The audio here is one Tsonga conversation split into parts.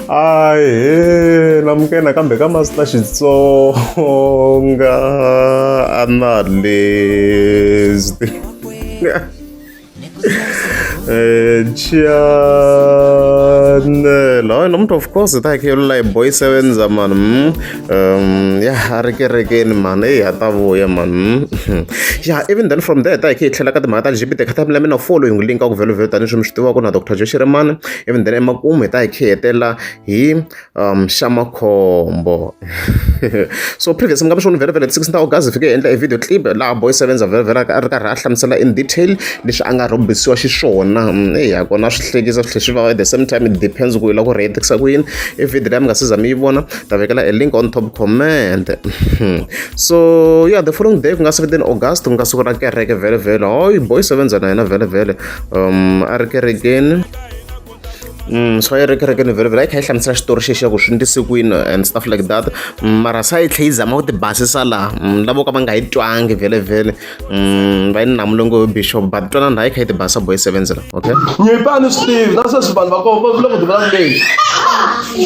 Ahee namukela nakambe ka Master Xitsonga Analyst channel hayi namuntlha of course hi ta hi kha hi hi boy sevenza mani ya a ri kerekeni mani eyi ha ta vuya mani ya even then from there hi ta hi kha hi tlhela ka timhaka ta LGBT kha ta mina following link a ku vhele vhele tanihi swi mi swi tivaka na Dr Joe Shirimani even then emakumu hi ta hi kha hi hetelela hi Xamakhombo so previous mi nga mi swi voni vhele vhele 16 ta August hi fike hi endla e video clip laha boy sevenza vhele vhele a ri karhi a hlamusela in detail leswi a nga rhobisiwa xiswona eya kona swi hlekisa swi tlhela swi vava at the same time it depends ku i lava ku reactisa ku yini i video leyi mi nga se za mi yi vona ta vekela e link on top comment so yeah the following day ku nga 17 August ku nga siku ra kereke vhele vhele hoyi boy sevenza na yena vhele vhele a ri kerekeni so a yi ri kerekeni vhele vhele a yi kha yi hlamusela xitori xexi ku swi ndlise kwini and stuff like that mara sa yi tlhe yi zama ku ti basisa laha lavo ka va nga yi twangi vhele vhele va yi namule ngo bishop but twana ndhawu yi kha yi ti basisa boy sevenza la okay nyimpi a ni swi tivi na sweswi vanhu va kona va vula ku tivula leyi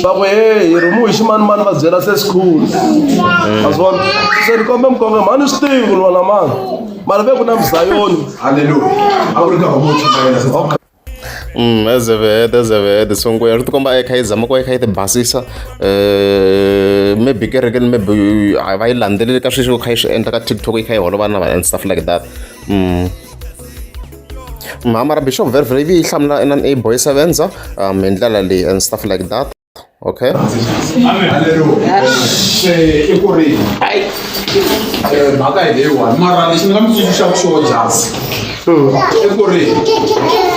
va ku he hi rhumiwe hi ximanimani va byela se sikhulu ma swi vona se ni kombe mikonge mhani swi tivi ku lwa na mani mara ve ku na muzayoni halleluya a ku ri nkarhi wo chumayela Ezevhede ezevhede so ngwenya swi tikomba yi kha yi zama ku va yi kha yi ti basisa maybe kerekeni maybe a va yi landzeleli ka sweswi kha yi swi endla ka TikTok yi kha yi holova na vanhu and stuff like that. Mara bishop vhele vhele yi hlamula inani i boy sevenza hi ndlela leyi and stuff like that. Okay. Haleluya. Se i ku ri mhaka hi leyiwani mara lexi ni nga mi tsundzuxaka xo jasi i ku ri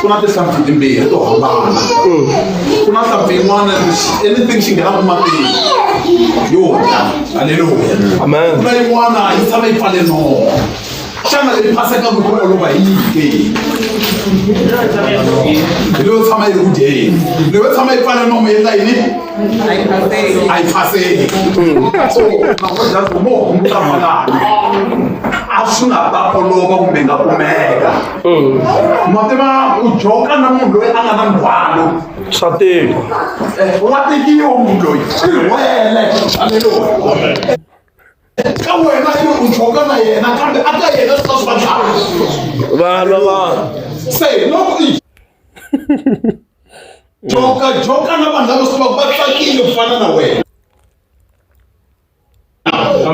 ku na tihlampfi timbirhi to hambana ku na hlampfi yin'wana anything xi nghenaka matini yo dya halleluya Amen. ku na yin'wana yi tshama yi pfale nomo xana leyi phasekaka ku olova hi yihi ke hi leyo tshama yi ri ku dyeni leyo tshama yi pfale nomo yi endla yini a yi phaseki so nakona mo hunguta kwalano a swi nga ta olova kumbe nga kumeka ma tiva u joka na munhu loyi a nga na ndzhwalo swa tika wa tekiwa munhu loyi i rhwele aleluya ka wena i u joka na yena kambe a ka yena swi ta swi va njhani valwa vanhu se loko i joka joka na vanhu lava swi tivaka va tsakile ku fana na wena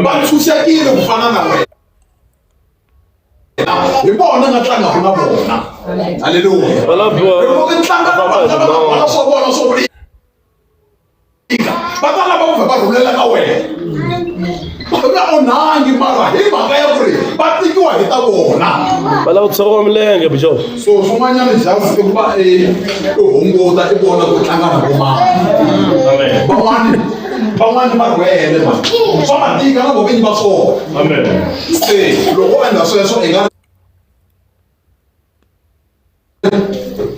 va ntshunxekile ku fana na wena hi vona nga tlangaka na vona halleluya Va lava loko i tlanga na vanhu lava nga rhwala swa vona swo va ta lava ku vhe va rhulela ka wena va nga onhangi mara hi mhaka ya ku ri va tikiwa hi ta vona va lava ku tshova milenge bishop so swin'wanyana jazi i ku va i hunguta i vona ku tlanga na vomani van'wani van'wani va rhwele ma swa matika na vovinyi va swona se loko u endla sweswo i nga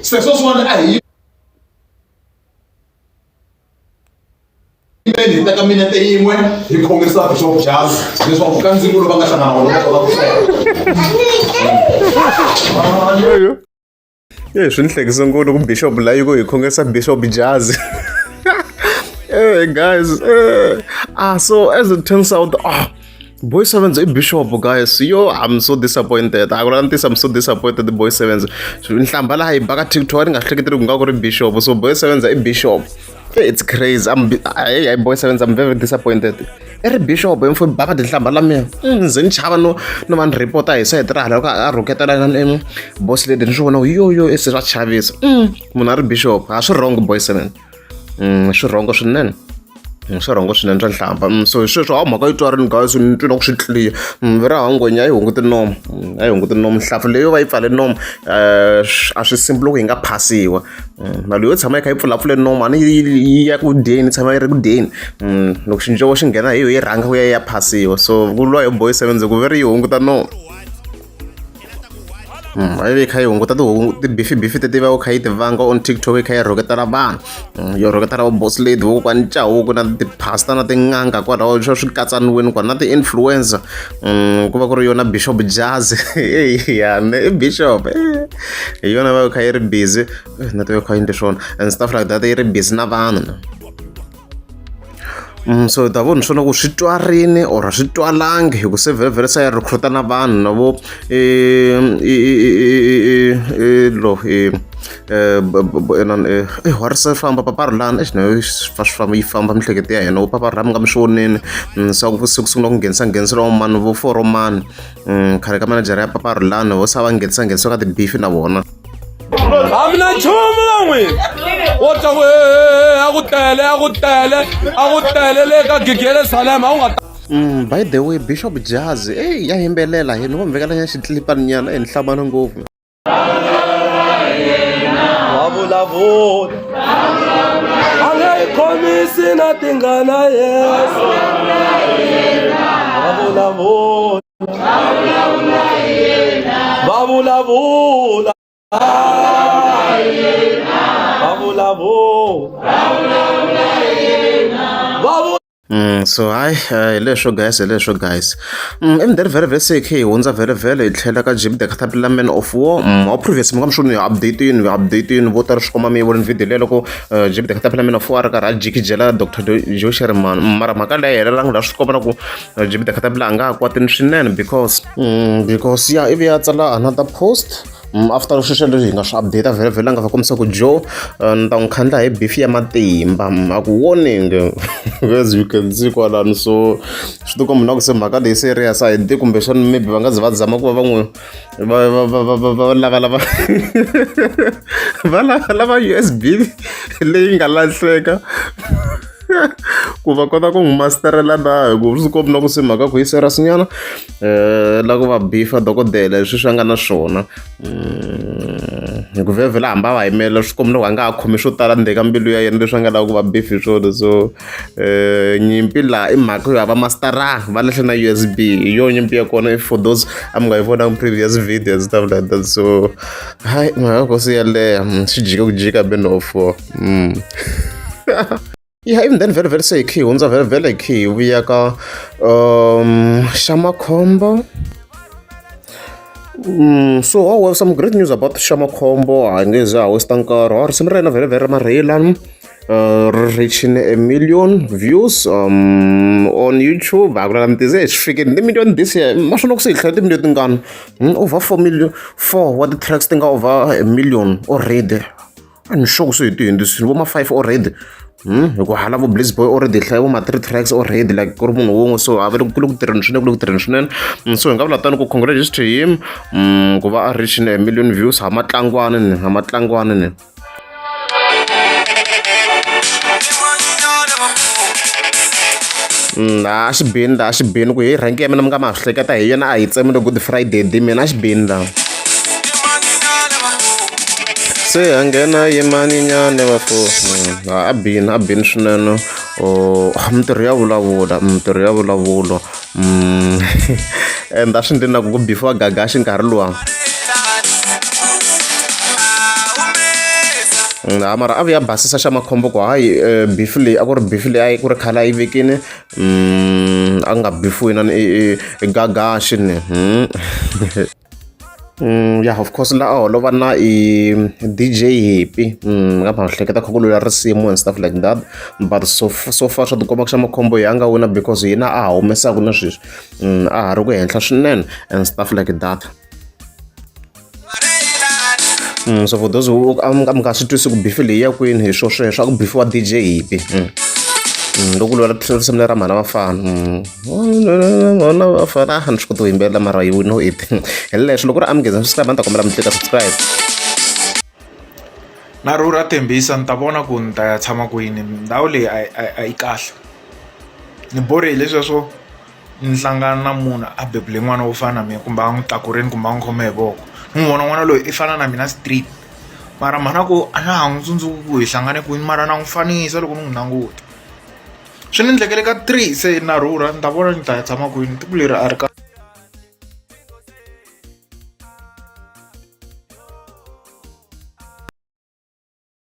se sweswiwani a hi yimeni hi teka minete yin'we hi khongerisa bishop jazz leswaku ka ndzingo lowu va nga hlangana wona va kota ku hleka swi ni hlekise ngopfu ku bishop la yi ku hi khongerisa bishop jazz hey guys ah so as it turns out ah Boy Sevens i bishop guys yo I'm so disappointed a ku la ntisa I'm so disappointed Boy Sevens nhlamba laha yi baka TikTok ni nga hleketeli ku nga ku ri bishop so Boy Sevens i bishop it's crazy I'm hey, Boy Sevens I'm very disappointed i ri bishop hi mfo baka tinhlamba la mina ndzi ni chava no no va ni report-a hi sayiti ra hala loko a rhuketela na boss lady ni swi vona yo yo se swa chavisa munhu a ri bishop a swi wrong Boy Sevens swi wrong swinene swi rhongo swinene swa nhlamba so hi sweswo hawu mhaka yi twarini guys ni twi na ku swi tliya ve ra hangwenya a yi hunguti nomu a yi hunguti nomu nhlampfi leyo va yi pfale nomu a swi simple loko yi nga phasiwa mali yo tshama yi kha yi pfulapfule nomu a ni yi ya ku dyeni tshama yi ri ku dyeni loko xinjovo xi nghena hi yo yi rhanga ku ya yi ya phasiwa so ku lwa hi boy seven ku ve ri yi hunguta nomu. A yi ve yi kha yi hunguta ti-beef beef teti va kha yi ti vanga on TikTok yi kha yi rhuketela vanhu. Yo rhuketela vo boss lady vo kokwani Chauke na ti-pastor na tin'anga kwalaho swo swi katsaniwini kwala na ti-influencer. Ku va ku ri yona Bishop Jazz ya ne i Bishop hi yona va kha yi ri busy na ti va kha yi endle swona and stuff like that yi ri busy na vanhu. So hi ta vona swona ku swi twarini or a swi twalangi hi ku se vhele se ya recruit na vanhu na vo i lo i inani i horse famba papa Rhulani exi na swi famba yi famba miehleketo ya hina vo papa Rhulani mi nga mi swi vonini se ku se ku sungula ku nghenisa nghenisa mani vo foromani khale ka manejara ya papa Rhulani vo se va nghenisa nghenisa ka ti-beef na vona. A mi na nchumu na n'wina wo twa ku a ku tele a ku tele a ku tele le ka gigi ya le Salema a wu nga By the way Bishop Jazz ey ya yimbelela hi ni vo mi vekela nyana xitlipani nyana ni hlamala ngopfu. Wa vulavula a nge yi khomisi na tingana Yesu wa vulavula va vulavula va vulavula va So hayi hi leswo guys hi leswo guys. And then vhele vhele se hi khe hi hundza vhele vhele hi tlhela ka Jim the Caterpillar Man of War. Wa previous mi nga mi swi hi update-ini hi update-ini vo tala swi komba mi yi vona video leyi loko Jim the Caterpillar Man of War a ri karhi a jikijela Dr. Joe Sherman. Mara mhaka leyi a yi helelangi laha swi komba na ku Jimmy the Caterpillar a nga ha kwatini swinene because because ya ivi ya tsala another post after sweswo leswi hi nga swi update vhele vhele a nga va kombisa ku Joe ni ta n'wi khandla hi beef ya matimba a ku warning as you can see kwalano so swi ti komba na ku se mhaka leyi serious a hi tivi kumbexana maybe va nga ze va zama ku va va n'wi va va va va va va lavalava va lavalava U_S_B leyi nga lahleka ku va kota ku n'wi masterela na hi ku swi komba na ku se mhaka ku yi serious nyana la ku va beef-a dokodela leswi swi nga na swona hi ku vhele vhele hambi a va yimela swi komba na ku a nga ha khomi swo tala ndzeni ka mbilu ya yena leswi a nga lava ku va beef hi swona so nyimpi laha i mhaka yo a va masteranga va lahle na U_S_B hi yona nyimpi ya kona for those a mi nga yi vonangi previous video and stuff like that so hayi mhaka ko se yaleyo swi jika ku jika man of war. Yeah, even then vhele vhele se hi khe hi hundza vhele vhele hi khe hi vuya ka Xamakhombo. So oh, we have some great news about Xamakhombo a hi nge ze ha waste nkarhi wa risimu ra yena vhele vhele ra marheyila ri reaching a million views on YouTube a ku na mutize swi fikini ti-million this year ma swi loko se hi hlaya ti-million tingani over 4 million 4 wa ti-tracks ti nga over a million already a ni sure ku se hi ti hundzisile vo ma 5 already hi ku hala vo Bliss Boy already hi hlaya vo ma 3 tracks already like ku ri munhu wun'we so a va le ku le ku tirheni swinene ku le ku tirheni swinene so hi nga vula tano ku congratulations to him ku va a reaching a million views ha matlangwani ni ha matlangwani ni a xi bini la a xi bini ku hi rhangi ya mina mi nga ma swi hleketa hi yona a hi tsemile good friday di mina a xi bini la se a nghena yimaninyana vafo a bini a bini swinene mintirho ya vulavula mintirho ya vulavula and a swi ndli na ku ku bifiwa gagaxi nkarhi luwa ha mara a vuya basisa xa makhombo ku hayi beef leyi a ku ri beef leyi a yi ku ri khale a yi vekini a nga bifiwi inani i gagaxi ni Yeah of course la a holova na i D_J Happy nga ma hleketa kha ku lwela risimu and stuff like that but so so far swa tikomba ku xa makhombo hi a nga wina because yena a ha humesaka na sweswi a ha ri ku henhla swinene and stuff like that. So for those who a mi nga swi twisi ku beef leyi ya kwini hi swo sweswo a ku bifiwa D_J Happy loko lwela risimu leri ra mhana vafana mhana vafana a ni swi koti ku yimbelela mara you know it hi leswo loko ri a mi ngheza subscribe a ni ta kombela mi tlika subscribe. Na rhurha Tembisa ni ta vona ku ni ta ya tshama kwini ndhawu leyi a yi kahle ni borhe hi leswiya swo ni hlangana na munhu a bebule n'wana wo fana na mina kumbe a n'wi tlakurini kumbe a n'wi khome hi voko ni n'wi vona n'wana loyi i fana na mina straight mara mhana ku a na ha n'wi tsundzuki ku hi hlangane kwini mara na n'wi fanisa loko ni n'wi languta swi ni endlekele ka 3 se na rhurha ni ta vona ni ta ya tshama kwini tiko leri a ri ka.